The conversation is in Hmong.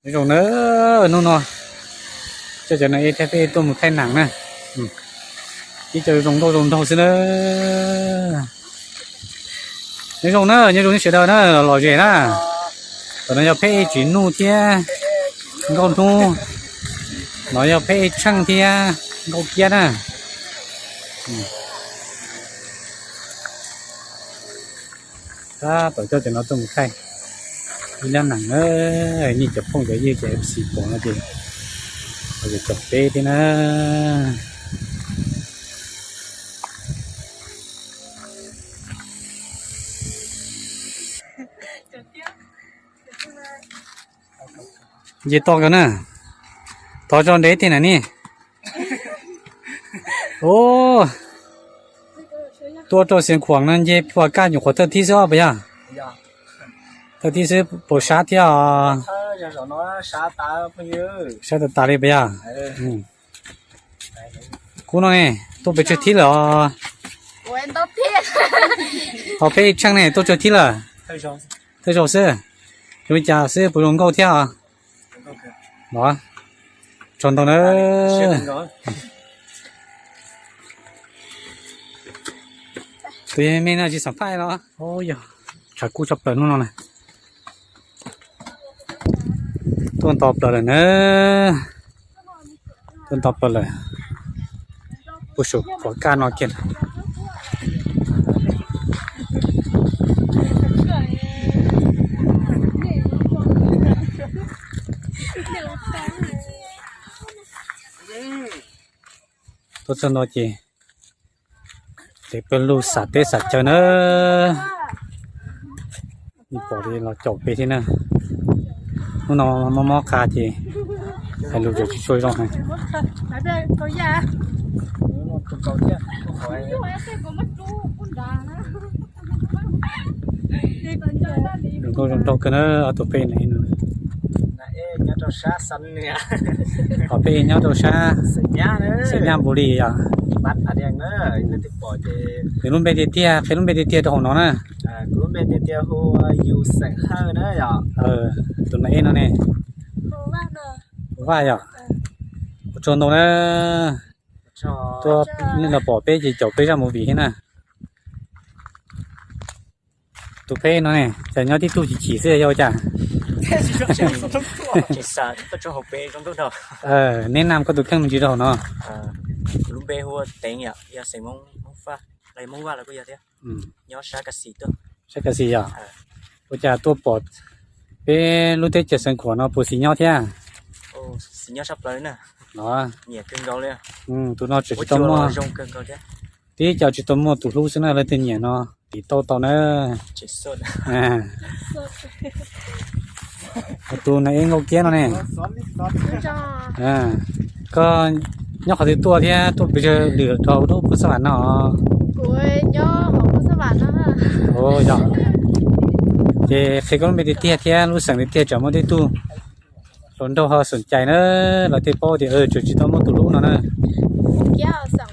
Nyob zoo na, hnub no coj cov no thiab peb tuaj mus thaij nam na. Ib co zoo nkauj zoo nraug xwb na. Nyob zoo na, nyob zoo sawv daws na, lom zem na. Tam no yog pheb ej Tsim Nuj thiab Nkauj Hnub, no yog pheb ej Tsheej thiab Nkauj Kiab na. Tab tom coj cov no tuaj mus thaij ib nab nam na, nej cov phooj cov ywg cov F C pom no ces, ces caum peb thiab na. Nce toj kawg na, thov tso ntev tiag na ne. Tuaj rau Xeev Khuam no nce puas kaj nyuam qhuav thawj thib xwb os puas yog? Thawj thib xwb puas sab thiab os? Sab tas tas li puas yog? Kuv no ne, tuaj pes tsawg thib lawm os? Ho peb ej Tsheej ne tuaj tsawg thib lawm? Thawj zaug xwb. Zoo li cas xwb, puas zoo nkauj thiab os? Los, tsaug ntau na. Tus me no tsis xam phaj los, yog tshav kub tshaj plaws hnub no na. Tuaj nto plaws lawm na. Tuaj nto plaws lawm. Puag saum puas kaj no kiag. Tuaj txog no ces, ces peb lug xam teb xam chaw na. Pom li los caum peb thiab na. Hnub no mob mob qab ces hais lus tseem tsis tshua zoo heev. Zoo nkauj zoo nraug kawg na, ob tug peb no. Ho peb nyob rau sab Xeem Nyab Npus Lis yog. Nws lub npe tiag tiag, qhia lub npe tiag tiag rau hauv no na. Tus no ej no ne. Vaj yog. Ua tsaug ntau na. Tuaj nej los pom peb ces caum peb zaj movie thiab na. Tus peb no ne, cas nyob tib tug chim chim xwb yog ua cas? Neb nam koj tus kheej me ntsis rau hauv no. Lub npe hu ua Teev yom, yog xeem Hmoob Vaj los Hmoob Vaj los kuj yog thiab. Nyob sab Kas Xis tuaj. Sab Kas Xis yom? Ua cas tuaj pom peb lub teb chaws Xeev Khuam no puas xis nyob thiab? Xis nyob tshaj plaws na. Los, nyiam kawg nkaus li. Tus no tseem tsis tau muaj, tib co tsis tau muaj tus hlub xwb na, leej twg nyiam no tiv tauj tau na. Tus no ej Nkauj Kiab no ne. Koj nyob qhov twg tuaj thiab tuaj pes tsawg lwm rau lub Phu Xab Vam no? Yog, ces qhia koj lub npe tiag tiag thiab lub xeem tiag tiag, tsam muaj tej tug hluas nraug ho xom cai na, lawv thiaj paub tias tseem tsis tau muaj tus hlub no na. Kiab, xeem